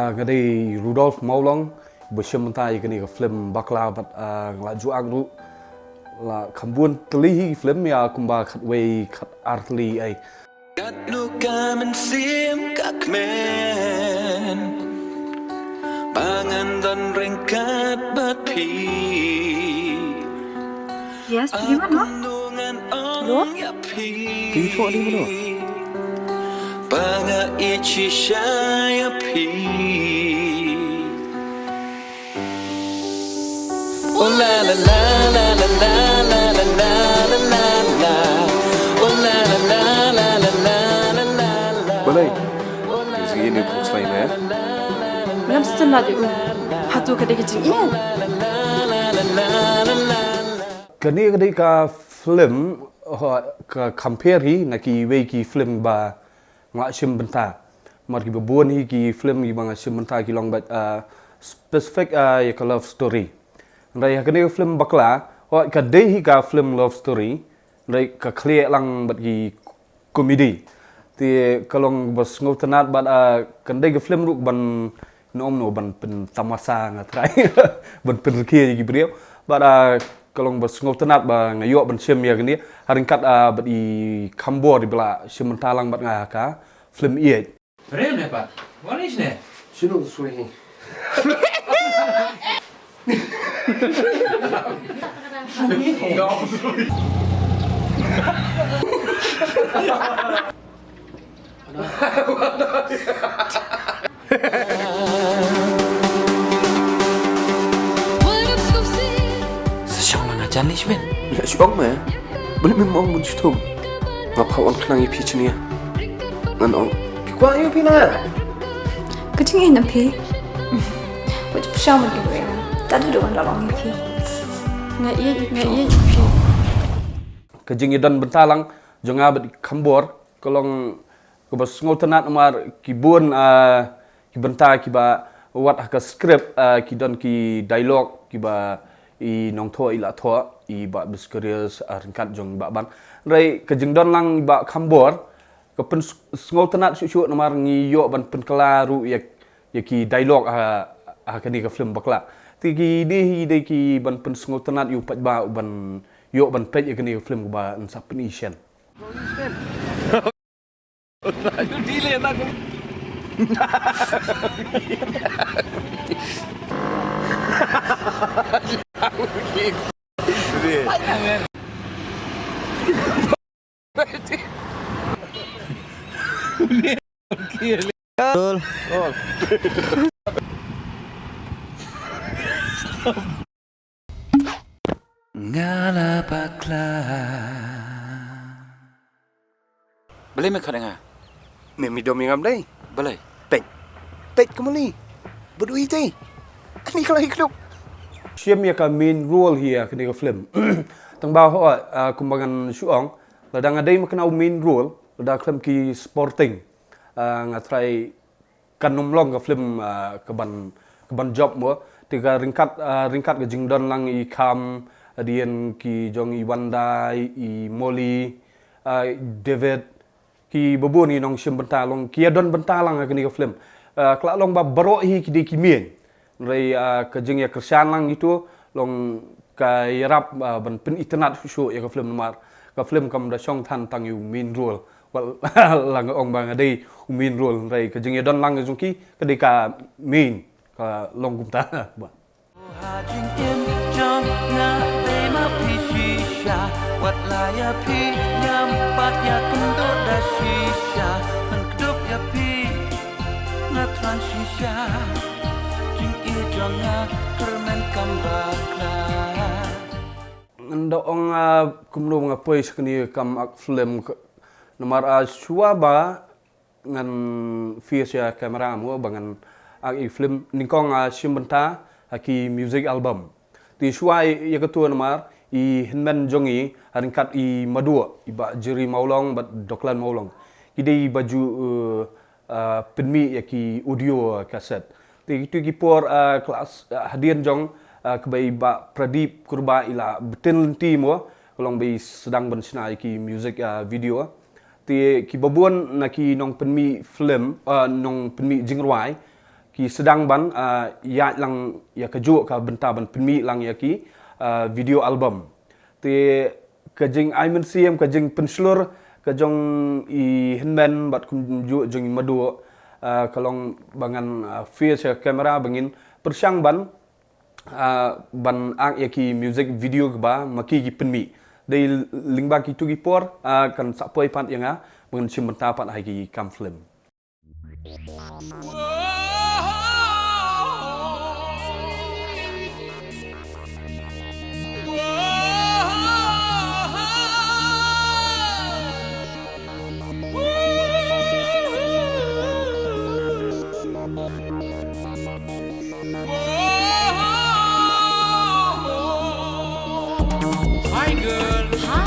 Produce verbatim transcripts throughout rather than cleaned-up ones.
Nga dei Rudolph Mawlong, ba shim bynta ïa kane ka film Bakla bad, ah, nga la ju act ruh la kham bun tylli hi film ïa kumba khatwei khatar tylli ei. Katno ka mynsiem ka kmen ba ngan don ryngkat bad phi. Yes, phi man mo? Hello? Phi thoh di mano? Ba nga ïeit shisha ïa phi. Oh la la la la la la la la la la la. Oh la la la la la la la la la la. Balei? Ka jingïeit ne pung slai ne? Ngam sngewthuh lad ïa u. Hato ka dei ka jingïeit? Kane ka dei ka film, ho, ka compare hi na kiwei ki film ba nga la shim bynta. Namar kiba bun hi ki film kiba nga shim bynta ki long bad, ah, specific, ah, ïa ka love story. Hynrei ha kane ka film Bakla, ho, ka dei hi ka film love story. Hynrei ka khlieh lang bad ki comedy. Te ka long ba sngewtynnat bad, ah, kan dei ka film ruh ban, ym ong no, ban pyntamasa nga trai. Ban pynrkhie ïa ki briew. Bad, ah, ka long ba sngewtynnat ba nga ïoh ban shim ïa kane. Ha ryngkat, ah, bad i Khambor iba la shim bynta lang bad nga ha ka film Ïeit. Rem ne pat. Wani sne. Sino swehi. Sa shong ma nga jan ni shmet. Nga shong ma. Beli mem ong mun shutum. Nga pha wan khnang ïa phi chnia. Ngan ong. Phi kwah ïa phi na. Ka jingïeit na phi. Wat phi shong mun ki bri na. Ta du wan la ong ïa phi. Nga ïeit, nga ïeit phi. Ka jingïadon bynta lang jong nga bad Khambor ka long kaba sngewtynnat namar ki bun, ah, ki bynta kiba wat ha ka script, ah, ki don ki dialogue kiba i nongthoh i la thoh, i Bah Biskarius, ah, ryngkat jong i Bah Ban. Hynrei ka jingdon lang i Bah Khambor ka pynsngewtynnat shuh shuh namar ngi ïoh ban pynkylla ruh ïa, ïa ki dialogue ha, ha kane ka film Bakla. Te kine hi dei ki ban pynsngewtynnat ïa u paidbah ban ïoh ban peit ïa kane ka film kaba yn sa pyni shen. Nga la bakla. Balei me khot ïa nga? Me mi dom ïa ngam dei. Balei? Peit. Peit kumne. Bad u ïeit. Ani ka la ïa khluk. Shim ïa ka main role hi ïa kane ka film. Tang ba ho, ah, kumba ngan shu ong, lada nga dei ma kane u main role, lada khlem ki supporting, ah, nga trai kan ym long ka film, ah, ka ban, ka ban jop mo. Te ka ryngkat, ah, ryngkat ka jingdon lang i Kham, hadien ki jong i Wanda, i Molly, ah, David, ki babun i nongshim bynta long, ki ïadon bynta lang ha kane ka film. Ah, ka la long ba baroh hi ki dei ki main. Hynrei, ah, ka jingïakyrshan lang ito long ka ïarap, ah, ban pynitynnad shuh shuh ïa ka film namar ka film kam da shong than tang ïa u main role. Wat la nga ong ba nga dei u main role hynrei ka jingïadon lang jong ki ka dei ka main, ka long kumta. Ba. Ha jingim jong nga dei ma phi shisha, wat la ïa phi ngam pat ïakynduh da shisha, ngan kdup ïa phi nga thrang shisha. Jingim jong nga kyrmen kam bakla. Ngan da ong, ah, kumno nga poi sha kane kam act film ka, namar, ah, shuwa ba ngan face ïa camera mo ba ngan act ïa film nyngkong, ah, shim bynta ha ki music album. Te shuwa ïa kato namar i hynmen jong i ha ryngkat i Maduh, i Bah Jerry Mawlong bad Doklan Mawlong. Ki dei ba ju, eh, ah, pynmih ïa ki audio cassette. Te kito ki por, ah, class, ah, hadien jong, ah, kaba i Bah Pradip Kurbah i la btin lynti mo, ka long ba i sdang ban shna ïa ki music, ah, video. Te ki babun na ki nongpynmih film, ah, nongpynmih jingrwai, ki sdang ban, ah, ïaid lang ïa kajuh ka bynta ban pynmih lang ïa ki, ah, video album. Te ka jingai mynsiem, ka jingpynshlur ka jong i hynmen bad kumjuh jong i Maduh, ah, ka long ba ngan, ah, face sha camera ba ngin pyrshang ban, ah, ban act ïa ki music video kiba ma ki ki pynmih. Dei lyngba kitu ki por, ah, kan sa poi pat ïa nga ba ngan shim bynta pat ha ki kam film. Hi girl. Hi.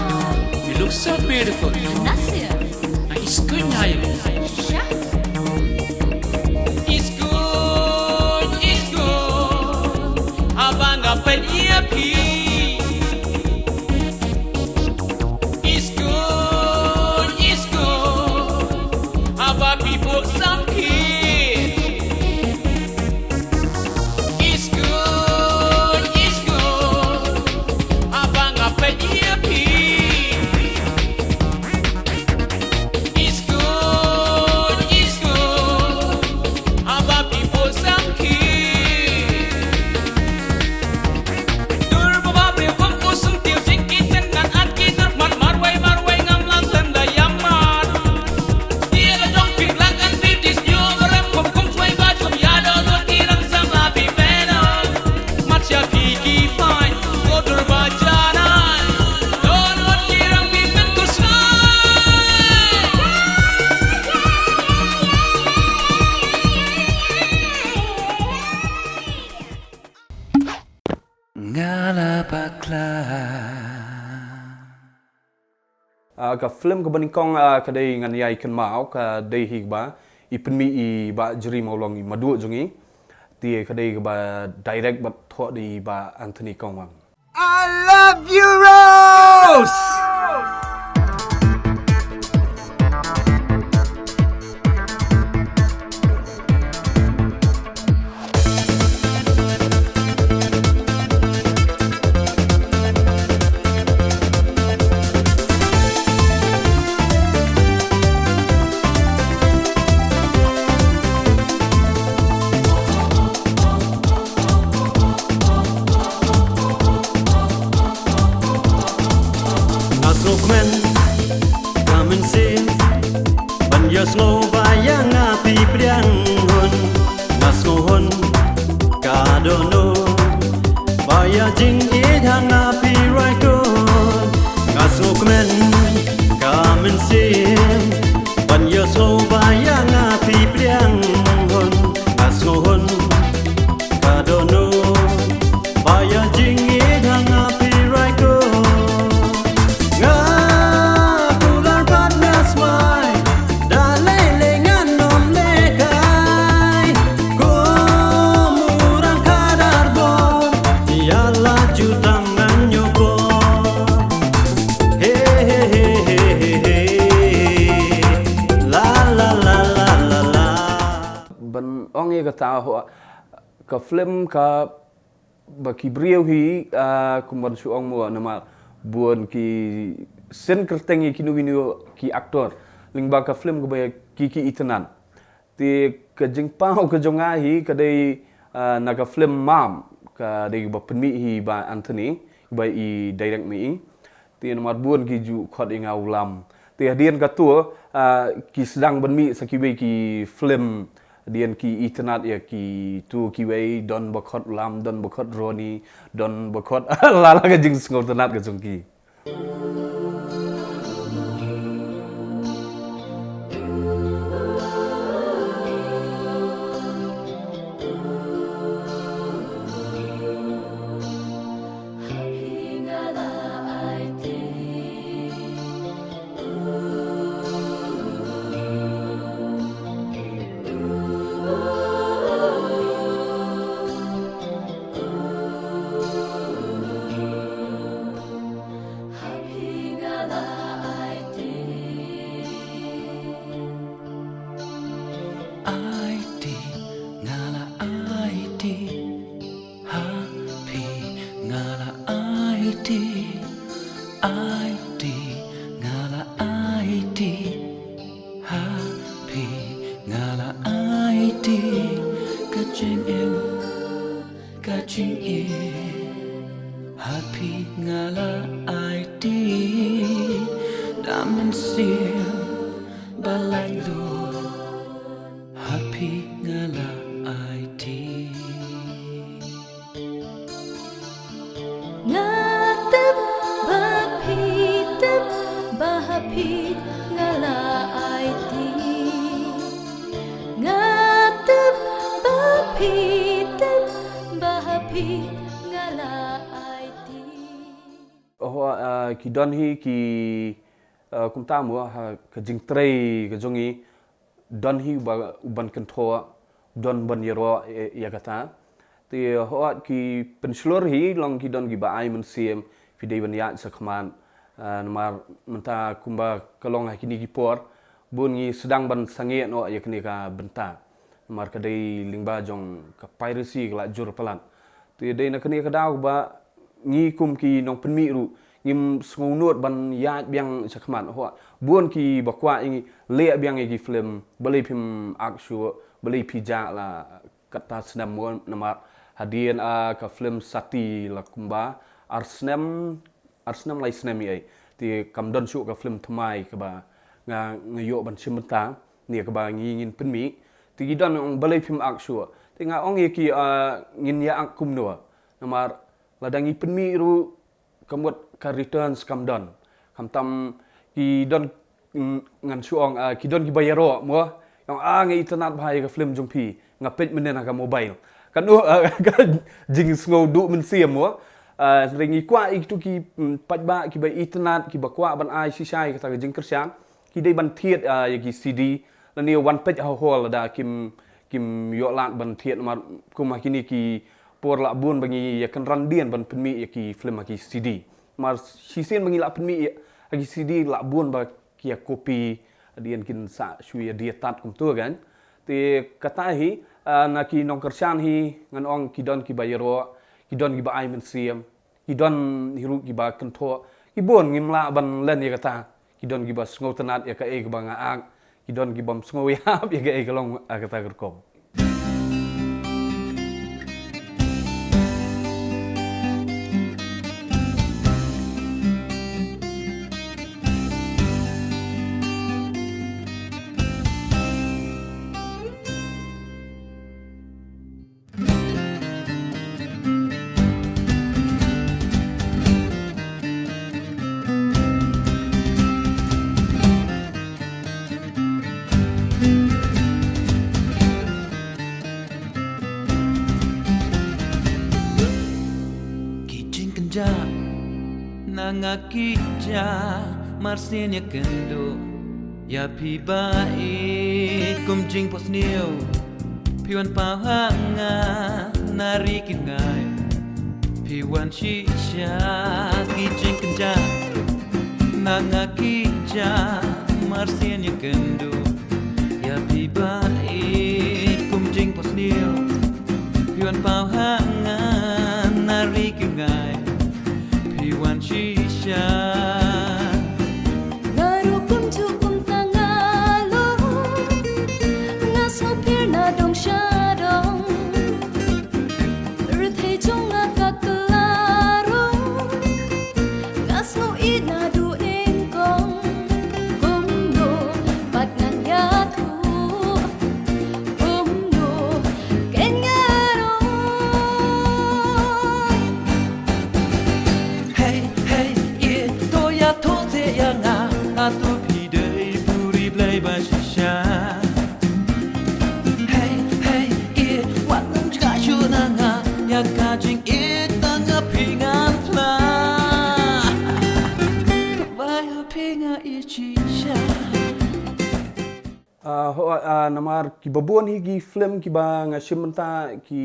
You look so beautiful. Nasir. Iskuñ ïa phi. Sha. Iskuñ, iskuñ. Haba nga peit ïa phi. Iskuñ, iskuñ. Haba phi buh samrkhie. Iskuñ, iskuñ. Haba nga peit ïa phi. Iskuñ, iskuñ, haba phi buh samrkhie. Dur ba ba briew kum u sngewthuh, sngewthuh ki seng nan at ki dur, mar marwei marwei ngam lah lem da ïa mar. Stia ka jong phi lak an phi dis nyo ba rem kum kum shwei ba jong ïa do do ki rang samla phi beno. Mat sha phi ki pain, ko dur ba janai. Don wan ki rang phi pen ku sngewthuh. Nga la bakla. Ah, ka film kaba nyngkong, ah, ka dei Ngan Ïai Kynmaw, ka dei hi kaba i pynmih i Bah Jri Mawlong, i Maduh jong ngi. Te ka dei kaba direct bad thoh da i Bah Anthony Kongwang. I love you, Rose! Nga sngewkmen ka mynsiem ban ïohsngew ba ïa nga phi pdiang hun. Nga sngew hun ka dohnud ba ïa jingïeit ha nga phi rwai kut. Nga sngewkmen ka mynsiem ban ïohsngew ba ïa nga phi pdiang hun. Nga sngew hun ka dohnud ba ïa jingïeit ha nga phi rwai kut. Nga kular bad nga smai, da lei lei ngan ym lehkai. Kum u rangkhadar bor, ïa la jutang ngan ïoh bor. He, he, he. La, la, la. Ban ong ïa kata, ho, ka film kaba ki briew hi, ah, kum ban shu ong mo namar bun ki sien kyrteng ïa kino kino ki actor. Lyngba ka film kaba ki, ki itynnad. Te ka jingpaw ka jong nga hi ka dei, ah, na ka film Mam, ka dei kaba pynmih hi Bah Anthony, kaba i direct ma i. Te namar bun ki ju khot ïa nga u Lam. Te hadien katu, ah, ki sdang ban mih sa kiwei ki film, hadien ki itynnad ïa kitu kiwei, don ba khot u Lam, don ba khot Ronnie, don ba khot la la ka jingsngewtynnad ka jong ki. Ka jingïeit ha phi nga la aiti, da mynsiem ba laitluid ha phi nga la aiti. Nga tip ba phi tip ba ha phi nga la aiti. Nga tip ba phi tip ba ha phi nga la aiti. Oh, ah, ki don hi ki, ah, kumta mo, ha, ka jingtrei ka jong i, don hi ba, u ban kynthoh, don ban ïaroh, eh, ïa kata. Te hooid ki pynshlur hi, long ki don kiba ai mynsiem, phi dei ban ïaid shakhmat, ah, namar mynta kumba ka long ha kine ki por, bun ngi sdang ban sangeh noh ïa kane ka bynta. Namar ka dei lyngba jong ka piracy ka la jur palat. Te dei na kane ka daw ba ngi kum ki nongpynmih ruh, ngim sngewnud ban ïaid biang shakhmat. Hooid, bun kiba kwah ïa ngi leh biang ïa ki film, balei phim ak shuh, balei phi jah la katta snem mo, namar hadien, ah, ka film Sati la kumba ar snem, ar snem lai snem ïa ei. Te kam don shuh ka film thymmai kaba nga, nga ïoh ban shim bynta, ne kaba ngi ngin pynmih. Te ki don ong balei phim ak shuh. Te nga ong ïa ki, ah, ngin ïa ak kumno. Namar lada ngi pynmih ruh ka mut ka returns kam don. Khamtam ki don, mm, ngan shu ong, ah, ki don kiba ïaroh mo. Ong, ah, nga itynnad bha ïa ka film jong phi. Nga peit mynne na ka mobile. Kano, ah, ka jingsngew duh mynsiem mo. Ah, hynrei ngi kwah ïa kitu ki, mm, paidbah kiba itynnad, kiba kwah ban ai shisha ïa kata ka jingkyrshan. Ki dei ban thied, ah, ïa ki C D. Lane wan peit ha hall lada kim, kim ïoh lad ban thied, namar kum ha kine ki por la bun ba ngi ïa kynran dien ban pynmih ïa ki film ha ki C D. Namar shisien ba ngi la pynmih ïa ha ki C D la bun ba ki ïa copy, hadien kin sa shu ïa die tad kumtu kan. Te kata hi, ah, na ki nongkyrshan hi, ngan ong ki don kiba ïaroh, ki don kiba ai mynsiem, ki don hi ruh kiba kynthoh, ki bun ngim lah ban len ïa kata, ki don kiba sngewtynnad ïa kaei kaba nga ak, ki don kibym sngew ïap ïa kaei ka long, ah, kata ka rukom. Ki jingkynjah na nga ki jah, marsien ïakynduh ïa phi ba ïeit kum jingphohsniew. Phi wan paw ha nga na ri ki bngai, phi wan shisha. Ki jingkynjah na nga ki jah, marsien ïakynduh ïa phi ba ïeit kum jingphohsniew. Phi wan paw ha nga na ri ki bngai, phi wan shisha. Nga ruh kumjuh kumta nga long, nga sngewphier na dong sha dong. Rynthei jong nga ka kylla ruh, nga sngewïeit naduh nyngkong. Kumno pat ngan ïathuh, kumno kein nga roi. Hei, hei, ïeit, to ïathuh seh ïa nga, hato phi dei puri Blei ba shisha? Hei, hei, ïeit, wat nym jngai shuh na nga, ïa ka jingïeit na nga phi ngan phla. Ba ïa phi nga ïeit shisha. Ah, ho, ah, namar kiba bun hi ki film kiba nga shim bynta ki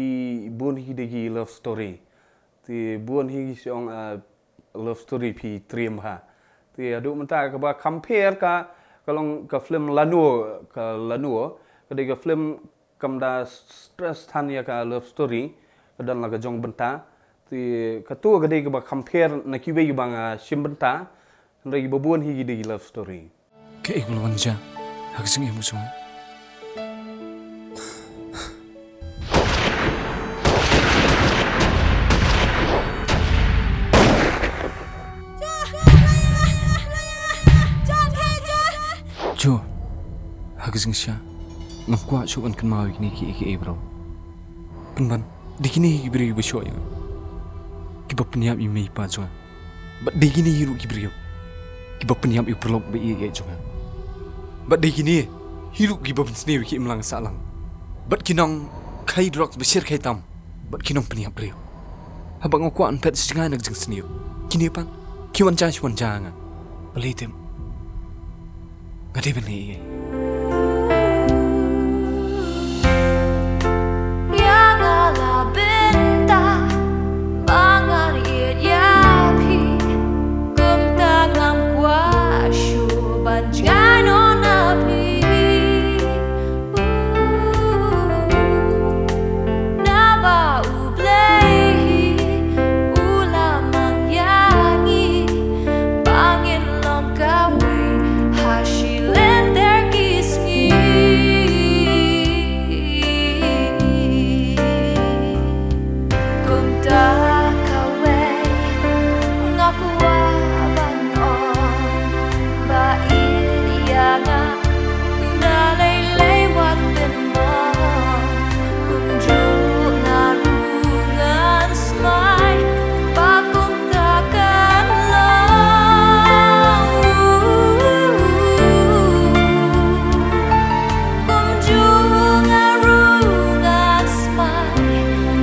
bun hi ki dei ki love story. Te bun hi ki shong, ah, love story phi triem ha. Te haduh mynta kaba compare ka, ka long ka film Lano, ka Lano, ka dei ka film kam da stress than ïa ka love story, ka don la ka jong bynta. Te katu ka dei kaba compare na kiwei kiba nga shim bynta, hynrei kiba bun hi ki dei ki love story. Kaei kaba la wan jia ha ka jingim ka jong nga? Jingshisha ngam kwah shuh ban kynmaw ïa kine kiei kiei baroh. Pynban dei kine hi ki briew ba shoh ïa nga, kiba pynïap ïa i mei i pa jong nga. Bad dei kine hi ruh ki briew kiba pynïap ïa u paralok ba ïeit jong nga. Bad dei kine hi ruh kiba pynsniew ïa ki imlang sahlang bad ki nongkhaïi drugs ba shyrkhei tam bad ki nongpynïap briew. Haba nga kwah ban phet sha jngai na ka jingsniew, kine pat ki wan jia shi wan jia ïa nga. Balei tip? Nga dei ban leh ei? Ïa nga la bynta ba ngan ïeit ïa phi, kumta ngam kwah shuh ban jngai noh na phi. Naba U Blei hi u la mang ïa ngi ba ngin long kawei ha shilynter ki sngi. Kumta kawei nga kwah ban ong ba ïeit ïa nga da lei lei wat pynmong. Kumjuh nga ruh ngan smai ba kumta kan long. Kumjuh nga ruh ngan smai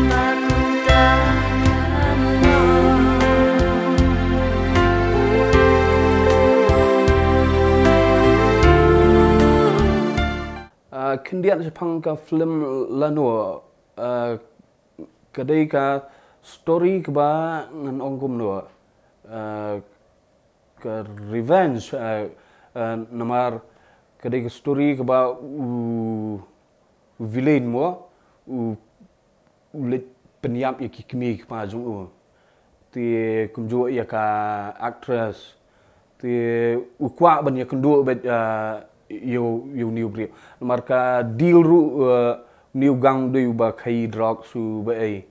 ba kumta kan long. Ah, khyndiat shaphang ka film lano, ah, ka dei ka story kaba ngan ong kumno, ah, ka revenge, ah, ah, namar ka dei ka story kaba u villain mo u u leit pynïap ïa ki kmie ki kpa jong u. Te kumjuh ïa ka actress. Te u kwah ban ïakynduh bad, ah, ïa u, ïa une u briew. Namar ka deal ruh, ah, une u gang u dei uba khaïi drugs uba ei.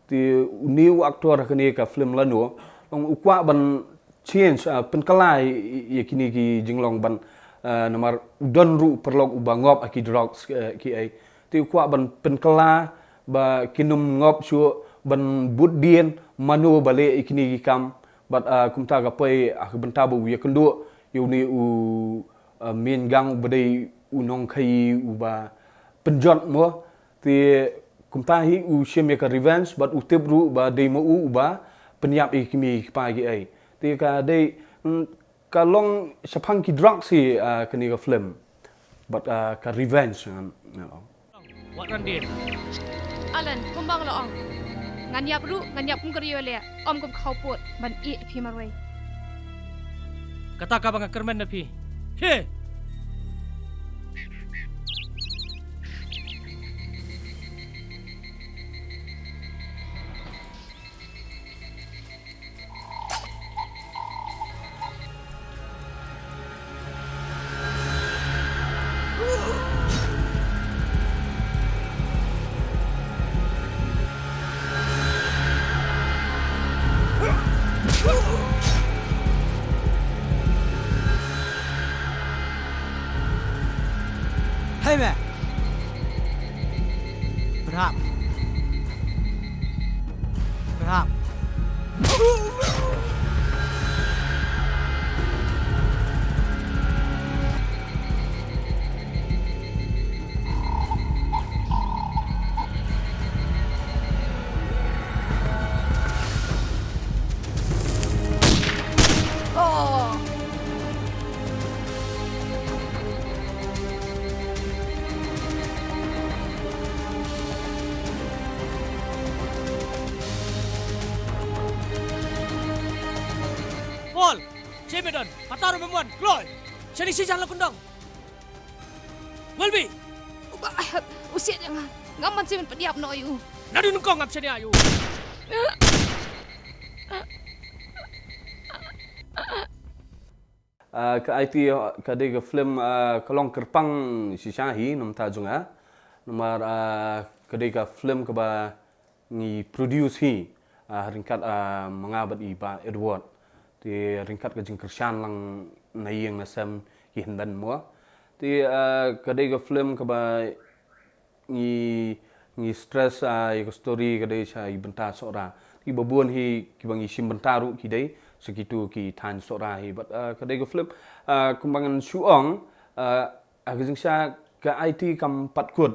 Te une u actor ha kane ka film lano, long u kwah ban change, ah, pynkylla ïa kine ki jinglong ban, ah, namar u don ruh paralok uba ngop ha ki drugs, eh, ki ei. Te u kwah ban pynkylla ba kin ym ngop shuh, ban bud dien mano ba leh ïa kine ki kam. Bad, ah, kumta ka poi ha ka bynta ba u ïakynduh ïa une u, ah, main gang uba dei u nongkhaïi uba pynjot mo. Te kumta hi u shim ïa ka revenge bad u tip ruh ba dei ma u uba pynïap ïa ki kmie ki kpa ki ei. Te ka dei, mm, ka long shaphang ki drugs hi, ah, kane ka film. Bad, ah, ka revenge, ngan, ngan ong. Wat ran dien. Alan, kumba nga la ong, ngan ïap ruh ngan ïap kum ka riew leh, ym kum ka khawpud ban ïeh ïa phi marwei. Kata kaba nga kyrmen na phi. He! Hei me! Berhap. Berhap. Oh! Paul, Jemedon, Pataro Memon, Chloe, shane shi jan la kundong. Welby! U Bah, u siat ïa nga. Ngam ban shem ban pdiap noh ïa u. Naduh nyngkong ngam shaniah ïa u. Ah, ka aiti ka dei ka film, ah, ka long kyrpang shisha hi na ka bynta jong nga. Namar, ah, ka dei ka film kaba ngi produce hi, ah, ryngkat, ah, ma nga bad i Bah Edward. Te ryngkat ka jingkyrshan lang na ïing na sem ki hynmen mo. Te, ah, ka dei ka film kaba ngi, ngi stress, ah, ïa ka story ka dei sha i bynta Sohra. Kiba bun hi kiba ngi shim bynta ruh ki dei sha kitu ki thaiñ Sohra hi. But, ah, ka dei ka film, ah, kumba ngan shu ong, ah, ha ka jingshisha ka aiti kam pat kut.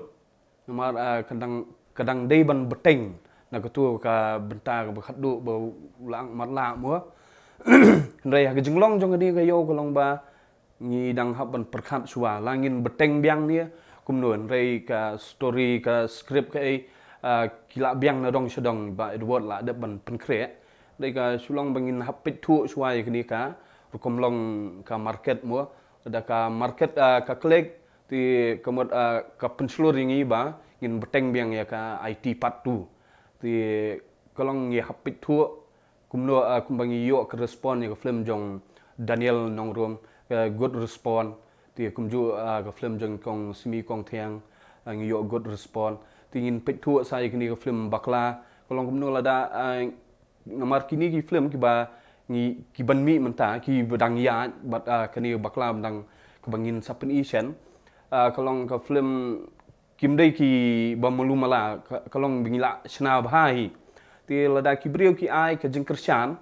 Namar, ah, ka dang, ka dang dei ban bteng na katu ka bynta kaba khatduh ba u la mat lah mo. Hynrei ha ka jinglong jong kane ka ïew ka long ba ngi dang hap ban pyrkhat shuwa la ngin bteng biang ne kumno, hynrei ka story, ka script kaei, ah, ki la biang na dong sha dong, Bah Edward la dep ban pynkhreh. Hynrei ka shu long ba ngin hap peit thuh shuwa ïa kane ka rukom long ka market mo. Da ka market, ah, ka klik, te ka mut, ah, ka pynshlur ïa ngi ba ngin bteng biang ïa ka aiti part two. Te ka long ngi hap peit thuh kumno, ah, kumba ngi ïoh ka respond ïa ka film jong Daniel Nongrum, ah, good respond. Te kumjuh, ah, ka film jong Kong Simi Kongthiang, ah, ngi ïoh good respond. Te ngin peit thuh sa ïa kane ka film Bakla ka long kumno lada, ah, namar kine ki film kiba ngi, kiban mih mynta kiba dang ïaid, bad, ah, kane Bakla ba dang kaba ngin sa pyni shen. Ah, ka long ka film kim dei kiba malu mala, ka, ka long ba ngi la shna bha hi. Te lada ki briew ki ai ka jingkyrshan,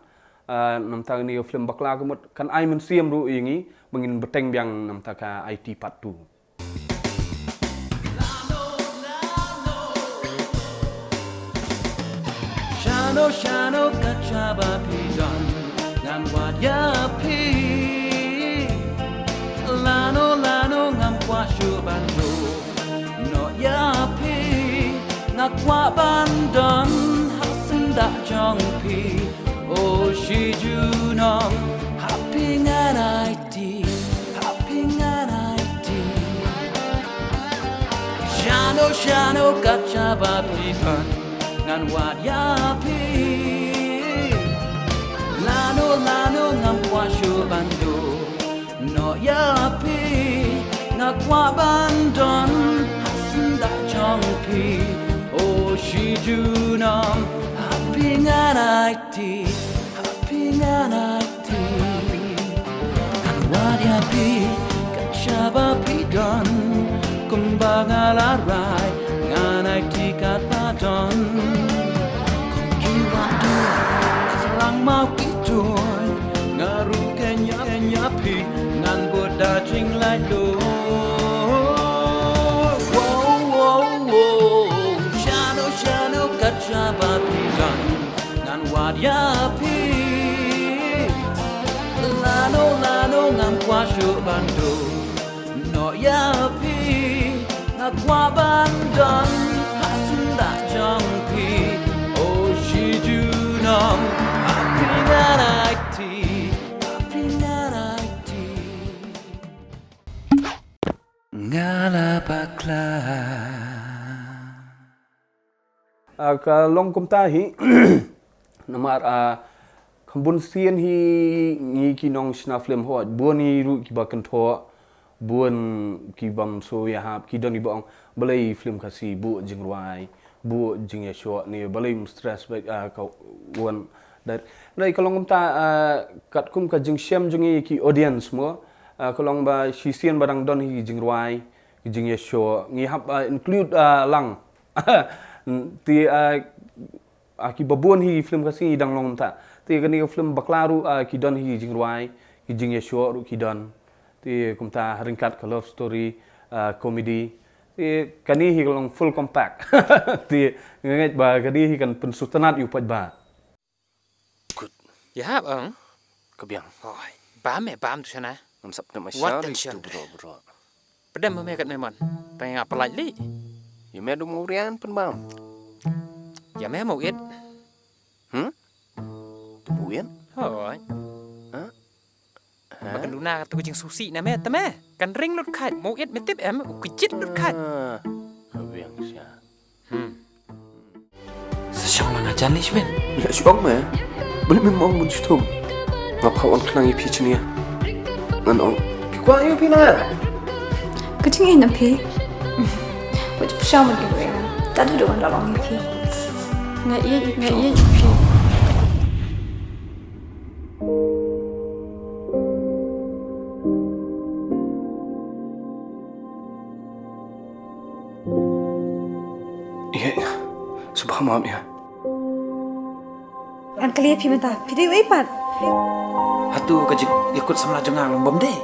ah, namta kane ka film Bakla ka mut kan ai mynsiem ruh ïa ngi ba ngin bteng biang namta ka aiti part two. Shano shano ka jaka ba phi don, ngan wad ïa phi. Lano lano ngam kwah shuh ban duh noh ïa phi. Nga kwah ban don ha syndah jong phi. O shi junom, ha phi ngan aiti, ha phi ngan aiti. Shano shano ka jaka ba phi don, ngan wad ïa phi. Lano lano ngam kwah shuh ban duh noh ïa phi. Nga kwah ban don ha syndah jong phi. O shi junom, ha phi ngan aiti, ha phi ngan aiti. Ngan wad ïa phi ka jaka ba phi don. Kumba nga la rai, ngan aiti katba don. Kum ki wad duh, syrang maw ki juh. Nga ruh keiñ ïa, keiñ ïa phi ngan bud da jinglaitluid. Wow, wow, wow. Shano shano ka jaka ba phi don, ngan wad ïa phi. Lano lano ngam kwah shuh ban duh noh ïa phi. Nga kwah ban don ha syndah jong phi. O shi junom, ha phi ngan aiti, ha phi ngan aiti. Nga la bakla. Ah, ka long kumta hi. Namar, ah, kham bun sien hi ngi ki nongshna film hooid, bun hi ruh kiba kynthoh, bun ki bym shu ïahap, ki don kiba ong balei film Khasi buh jingrwai, buh jingïashoh ne, balei ym stress bad, ah, ka wan. Dei ka long kumta, ah, katkum ka jingshem jong ngi ki audience mo, ah, ka long ba shisien ba dang don hi jingrwai, ki jingïashoh, ngi hap, ah, include, ah, lang. Te, ah, ah, kiba bun hi film Khasi dang long kumta. Te kane ka film Bakla ruh, ah, ki don hi jingrwai, ki jingïashoh ruh ki don. Te kumta ha ryngkat ka love story, ah, comedy. Te kane hi ka long full compact. Te nga ngeit ba kane hi kan pynsngewtynnat ïa u paidbah. Kut. Ïa hap ong. Ka biang. Oi, bam eh, bam tu shana. Ngam sap kena. Wat masya tension. Tu bro, bro. Pedem me kat me mon. Tang nga pelaj li. Ïa me du mu rian pen bam. Ïa me mu it. Hmm? Tu mu it? Oi. Ha? Ha? Ba kan duna tu jing susi na me, te me. Kan ring lut khat, mu it me tip em, u kejit lut khat. Ah. Ka biang sha. Hmm. Sa shong lang ajan ni shibit. Ïa shong me. Beli me mong mun shutum. Ngap hawan khnang ïa phi chnia. Ngan ong. Phi kwah ïa phi na. Ka jingïeit na phi. Wat phi shong mun ki bri na. Ta du du wan la long ïa phi. Nga ïeit, nga ïeit ïa phi. Mom ïa. Ngan kylli phi mynta, phi dei uei pat? Hato ka jingïakut samla jong nga long bym dei?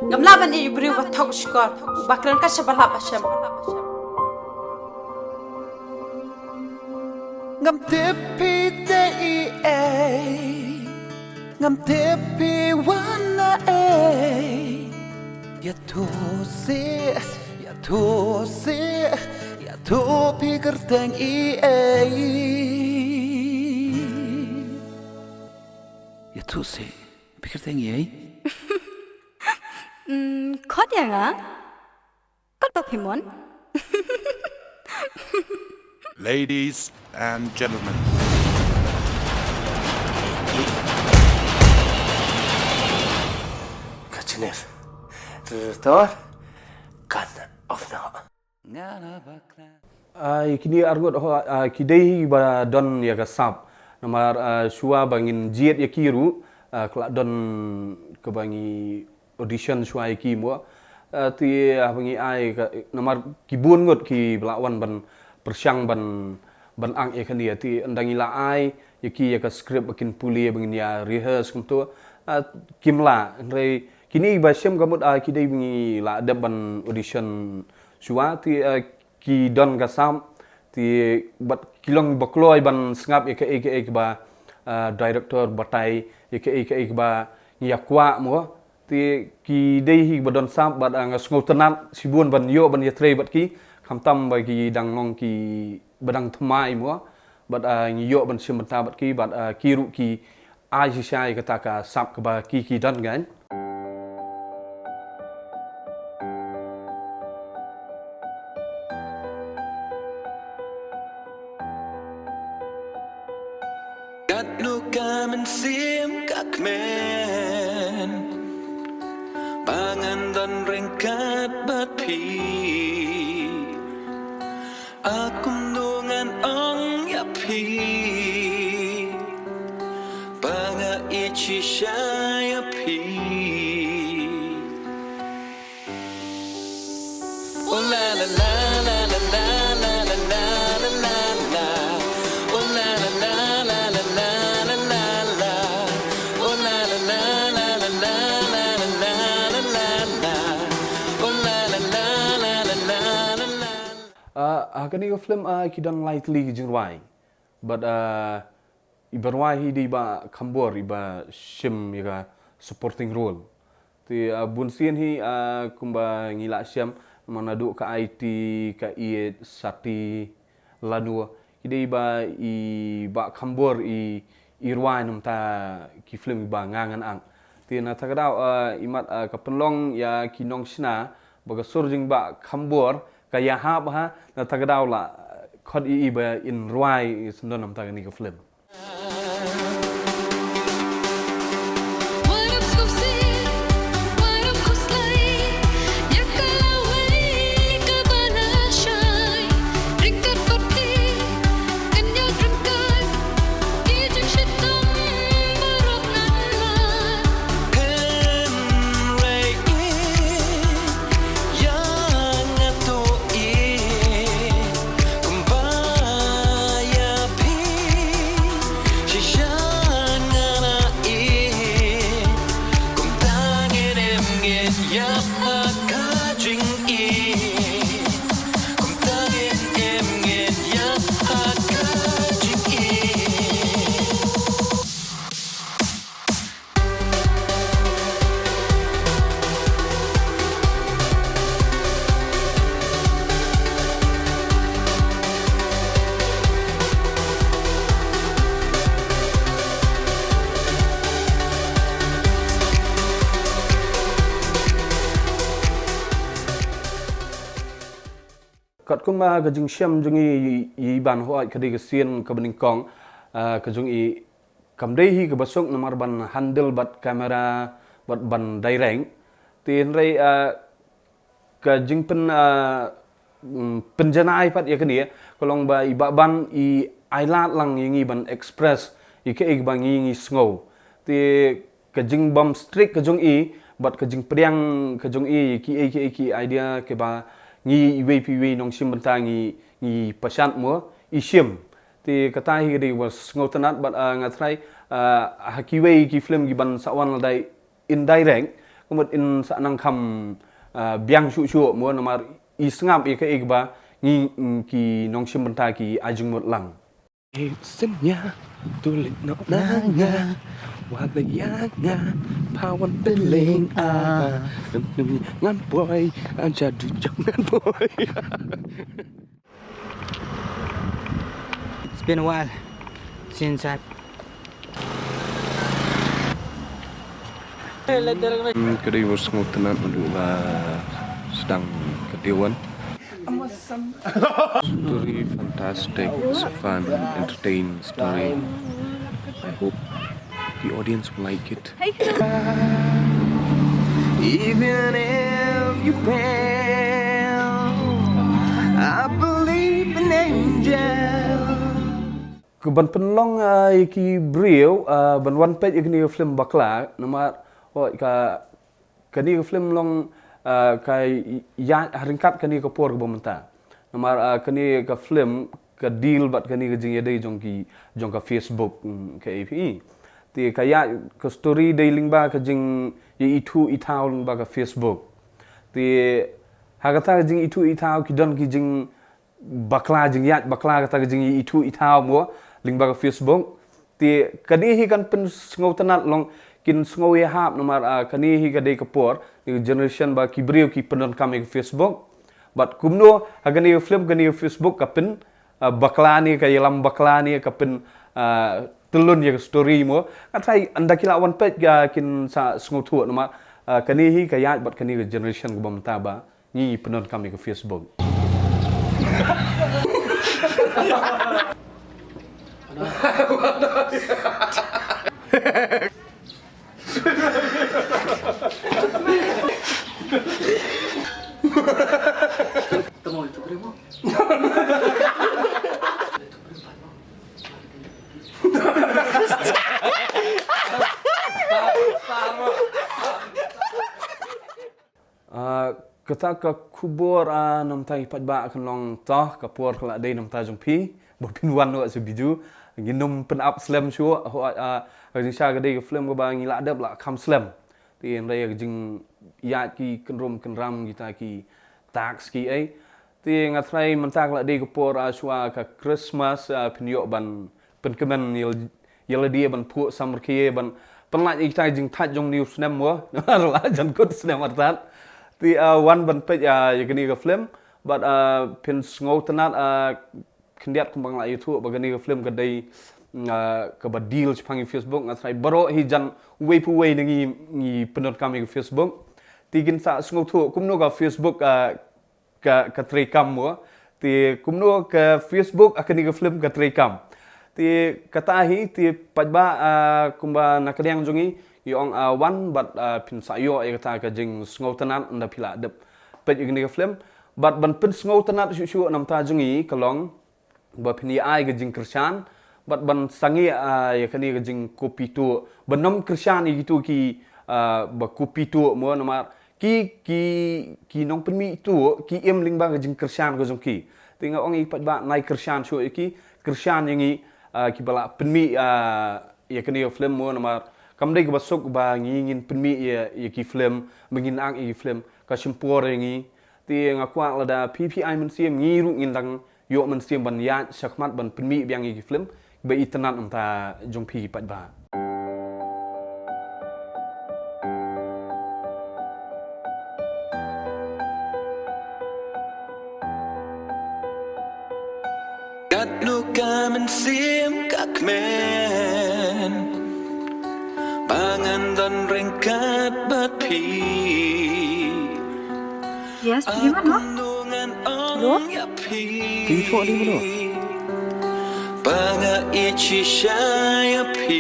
Ngam lah ban ïeit ïa u briew ba thok shkor, ba kren kat shaba lah ba shem. Ngam tip phi dei ei, ngam tip phi wan na ei. Ïathuh seh, ïathuh seh, ïathuh phi kyrteng ei. Ïathuh seh, phi kyrteng ei. Mm, khot ïa nga. Kot ba phi mon. Ladies and gentlemen. Ka jingïaroh. Tor. Kan of no. Ai, kine arngut ho, ah, ki dei hi ba don ïa ka sap. Namar, ah, shuwa ba ngin jied ïa ki ruh, ah, ka la don kaba ngi audition shuwa ïa ki mo. Ah, te, ah, ba ngi ai ka, namar ki bun ngut ki ba la wan ban pyrshang ban, ban act ïa kane, te ynda ngi la ai ïa ki ïa ka script ba kin pule ba ngin ïa rehearse kumto. Ah, kim lah, hynrei kine ba shem ka mut, ah, ki dei ba ngi la dep ban audition shuwa, te, ah, ki don ka sap, te bad ki long ba kloi ban sngap ïa kaei kaei ba, ah, director batai, ïa kaei kaei ba ngi ïa kwah mo. Te ki dei hi ba don sap bad, ah, nga sngewtynnat shibun ban ïoh ban ïatrei bad ki, khamtam ba ki dang long ki ba dang thymmai mo. Bad, ah, ngi ïoh ban shim bynta bad ki bad, ah, ki ruh ki ai shisha ïa kata ka sap kaba ki ki don kan. Katno ka mynsiem ka kmen ba ngan don ryngkat bad phi. A kumno ngan ong ïa phi ba nga ïeit shisha ïa phi. Oh la la la la la la la la la la la la. Oh la la la la la la la la la. Oh la la la la la la la la la la la. Oh la la la la la la la la. Ah, ha kane ka film, ah, ki don lai tylli ki jingrwai. Bad, ah, i ba rwai hi dei i Bah Khambor, i ba shim ïa ka supporting role. Te, ah, bun sien hi, ah, kumba ngi la shem, namar naduh Ka Aiti, Ka Ïeit, Sati, Lano, ki dei i ba i Bah Khambor i, i rwai na bynta ki film i ba nga ngan act. Te na kata ka daw, ah, imat, ah, ka pynlong ïa ki nongshna ba ka sur jong i Bah Khambor ka ïahap ha, na kata ka daw la, ah, khot ïa i ba in rwai syndon na bynta kane ka film. Katkum, ah, ka jingshem jong ngi, i, i ban hooid ka dei ka sien kaba nyngkong, ah, ka jong i kam dei hi kaba suk namar ban handle bad camera bad ban direct. Te hynrei, ah, ka jingpyn, ah, mm, pynjanai pat ïa kane ka long ba i Bah Ban i ailad lang ïa ngi ban express ïa kaei kaba ngi ngi sngew. Te ka jingbym strict ka jong i bad ka jingpdiang ka jong i, kiei kiei ki idea kiba ngi iwei pa iwei nongshim bynta ngi, ngi pyrshang mo i shim. Te kata hi ka dei kaba sngewtynnat bad, ah, nga tharai, ah, ha kiwei ki film kiban sa wan lada indirect, ka mut in sa nang kham, ah, biang shuh shuh mo namar i sngap ïa kaei kaba ngi, mm, ki nongshim bynta ki ai jingmut lang. Ïa sngewthuh na nga wat la ïa nga pha wan pynlong a ngan poi a jadu jong ngan poi. It's been a while since I've Ka dei ba sngewtynnat naduh ba sdang ka dei wan. Story fantastic, it's a fun, entertaining story. I hope the audience will like it. Even if you fail, I believe in angels. Ka ban pynlong, ah, ïa ki briew, ah, ban wan peit ïa kane ka film Bakla, namar, oh, ka, kane ka film long, ah, ka ïaid ha ryngkat kane ka por kaba mynta. Namar, ah, kane ka film ka deal bad kane ka jingïadei jong ki, jong ka Facebook, mm, ka A P E. Te ka ïaid ka story dei lyngba ka jingïaithuh ithaw lyngba ka Facebook. Te ha kata ka jingïaithuh ithaw ki don ki jing bakla, jingïaid bakla, kata ka jingïaithuh ithaw mo lyngba ka Facebook. Te kane hi kan pynsngewtynnat long kin sngew ïahap namar, ah, kane hi ka dei ka por, kane ka generation ba ki briew ki pyndonkam ïa ka Facebook. Bad kumno ha kane ka film, kane ka Facebook ka pyn, ah, bakla ne, ka ïalam bakla ne, ka pyn, ah, tyllun ïa ka story mo. Nga tharai ynda ki la wan peit ka kin sa sngewthuh namar, ah, kane hi ka ïaid bad kane ka generation kaba mynta ba ngi pyndonkam ïa ka Facebook. Ah, kata ka khubor, ah, namta i paidbah, kan long toh ka por ka la dei namta jong phi ba phin wan noh sha Biju. Ngin nym pyn-ap slem shuh, ho, ah, ka jingshisha ka dei ka film kaba ngi la dep la kham slem. Te hynrei ka jingïaid ki kynrum kynram kita ki tax ki ei. Te nga tharai mynta ka la dei ka por, ah, shuwa ka Christmas, ah, phin ïoh ban pynkmen ïa, ïa lade ban phuh samrkhie ban pynlait ïa kita ki jingthait jong une u snem mo. La jan kut snem artat. Te, ah, wan ban peit, ah, ïa kane ka film bad, ah, phin sngewtynnat, ah, khyndiat kumba nga la ïathuh ba kane ka film ka dei, ah, kaba deal shaphang ïa ka Facebook, nga tharai baroh hi jan uwei pa uwei na ngi ngi pyndonkam ïa ka Facebook. Te kin sa sngewthuh kumno ka Facebook, ah, ka, ka treikam mo. Te kumno ka Facebook ha kane ka film ka treikam. Te kata hi, te paidbah, ah, kumba na ka liang jong ngi, ngi ong, ah, wan bad, ah, phin sa ïoh ïa kata ka jingsngewtynnat ynda phi la dep peit ïa kane ka film. Bad ban pynsngewtynnat shuh shuh namta jong ngi ka long ba phin ïa ai ka jingkyrshan bad ban sangeh, ah, ïa kane ka jingkop ïa tuh, ban nym kyrshan ïa kito ki, ah, ba kop ïa tuh mo namar ki, ki, ki nongpynmih tuh ki im lyngba ka jingkyrshan ka jong ki. Te nga ong ïa ki paidbah, nai kyrshan shuh ïa ki, kyrshan ïa ngi, ah, kiba la pynmih, ah, ïa kane ka film mo namar kam dei kaba suk ba ngi ngin pynmih ïa, ïa ki film, ba ngin act ïa ki film, ka shim por ïa ngi. Te nga kwah lada phi phi ai mynsiem, ngi ruh ngin dang ïoh mynsiem ban ïaid shakhmat ban pynmih biang ïa ki film ba itynnad namta jong phi paidbah. Katno ka mynsiem ka kmen ba ngan don ryngkat bad phi. Yes, phi mano? Hello? Phi thoh dei mano? Ba nga ïeit shisha ïa phi.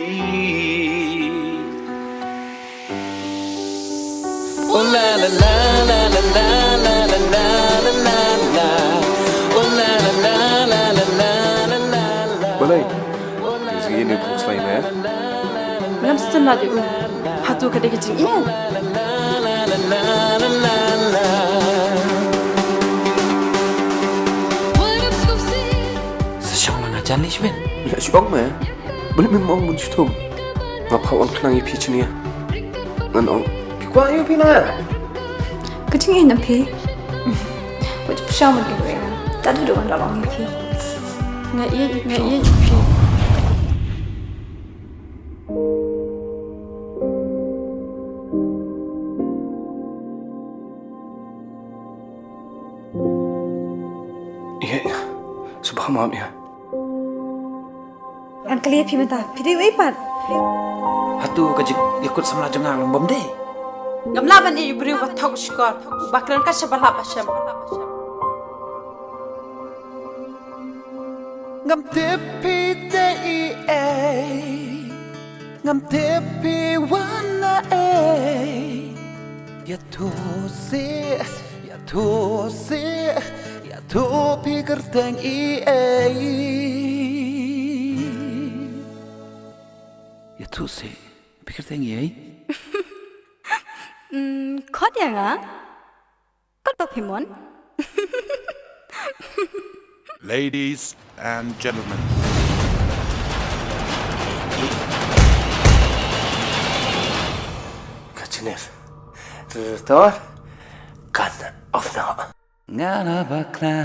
Oh la la la la la la la la la la la. Oh la la la la la la la la la. Balei? Ïa ine puk slai ne? Ngam sngewthuh lade u. Hato ka dei ka jingïeit? Sa shong na nga Jan leh shibun. Leh shu ong me. Balei mem ong bun shu thum. Nga pha wan khnang ïa phi chnia. Ngan ong. Phi kwah ïa phi na. Ka jingïeit na phi. Wat pyrshah mut ki briew. Tad haduh ngan da ong ïa phi. Nga ïeit, nga ïeit ïa phi. Ïa, ïa. Sngewbha map ïa. Ngan kylli ïa phi mynta, phi dei uei pat? Hato ka jingïakut samla jong nga long bym dei? Ngam lah ban ïeit ïa u briew uba thok shkor, uba kren kat shaba lah ba shem. Ngam tip phi dei ei, ngam tip phi wan na ei. Ïathuh seh, ïathuh seh, ïathuh phi kyrteng ei. Ïathuh seh, phi kyrteng ei. Mm, khot ïa nga. Kot ba phi mon. Ladies and gentlemen. Ka jingïeit. Tor. Kan of not. Nga la bakla.